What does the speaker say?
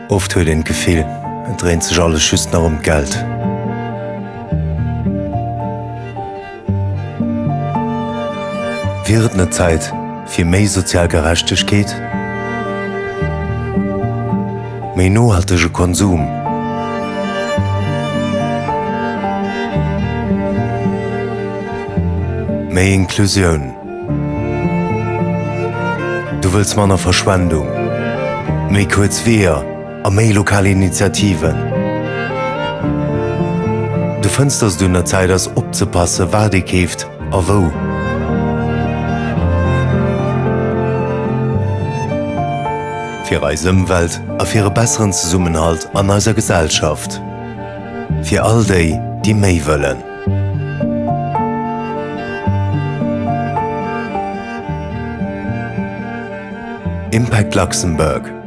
Oft huet een d'Gefill, et dréint sech alles just nach ëm d'Geld. Wier et net Zäit fir méi sozial Gerechtegkeet? Méi nohaltege Konsum? Méi Inklusioun? Du wëlls manner Verschwendung, méi kuerz Weeër a méi lokal Initiativen? Du fënns, dass et un der Zäit ass, opzepassen, wat ee keeft a wou? Fir eis Ëmwelt a fir e besseren Zesummenhalt an eiser Gesellschaft. Fir all déi, déi méi wëllen. Impact Luxembourg.